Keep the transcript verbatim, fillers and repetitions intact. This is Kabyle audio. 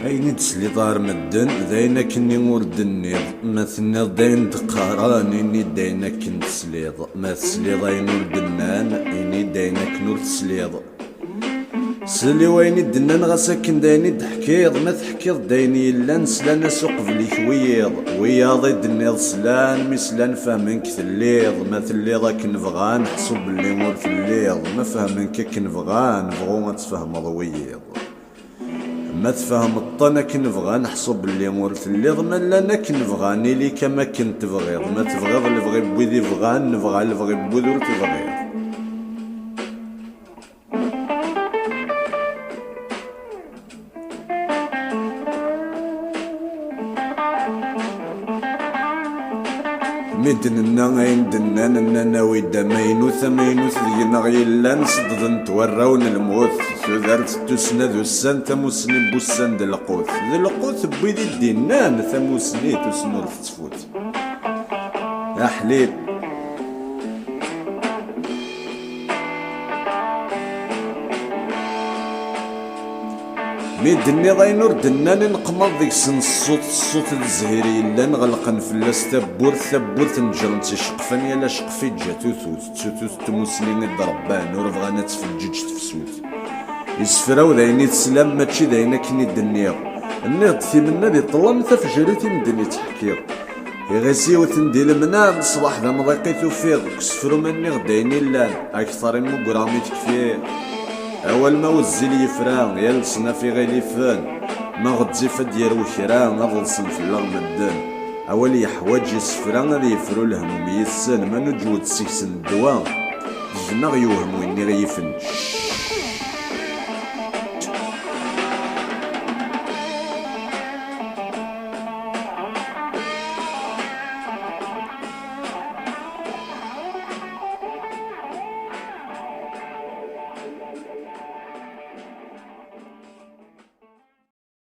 Ayen i d-tesliḍ ɣer medden, d ayen akkenni ur d-tenniḍ. Ma tenniḍ-d ayen d-qqaren, ini-d ayen akken tesliḍ. Ma tesliḍ ayen ur d-nnan, ini-d ayen akken ur tesliḍ. Sel i wayen i d-nnan, ɣas akken d ayen i d-teḥkiḍ. Ma teḥkiḍ-d ayen yellan, slan-as uqbel-ik wiyiḍ. Wiyaḍ i d-tenniḍ slan, mi slan fehmen-k telliḍ. Ma telliḍ akken bɣan, ḥṣu belli ur telliḍ. Ma fehmen-k akken bɣan, bɣu ad tfehmeḍ wiyiḍ. Ma tfehmeḍ-ten akken bɣan, ḥṣu belli ur telliḍ. Ma llan akken bɣan, ili-k am akken tebɣiḍ. Ma tebɣiḍ lebɣi n wid i bɣan, nebɣa lebɣi n wid ur tebɣiḍ. Mi d-nenna ayen d-nnan, nnan awi-d amaynut, amaynut deg-neɣ yellan, seddḍen-t warraw n lmut. Tudert n tussna d ussan, tamussni n wussan d lqut. D lqut n wid i d-innan, tamussni tussna ur tettfut. Aḥlil. Mi d-tenniḍ ayen ur d-nnan, ineqmaḍ deg-sen ṣṣut, ṣṣut d zzhir yellan, ɣelqen fell-as tawwurt, tawwurt neǧren-tt iceqfan, yal aceqf iǧǧa tutut, d tutut n tmusni i d-rebban, ur bɣan ad tfeǧǧeǧ tefsut. Isefra-w d ayen i teslam, mačči d ayen akken i d-nniɣ. Nniɣ-d timenna di ṭṭlam, tafejrit i medden i ttḥekkiɣ. Iɣisi-w ten-di lemna, ṣṣbeḥ d amḍiq i tufiḍ, deg usefru ma nniɣ-d ayen illan, akteṛ imugreɣ mi tekfiḍ. Awal ma wezzil yefra, yal leṣnaf iɣilifen, ma ɣezzif ad d-yerw kra, ad ḍelsen fell-aɣ medden. Awal yeḥwaǧ isefra, ad yefru lehmum yis-sen, ma nuǧwed seg-sen ddwa, deg-neɣ yewhem winni ɣ-yifen.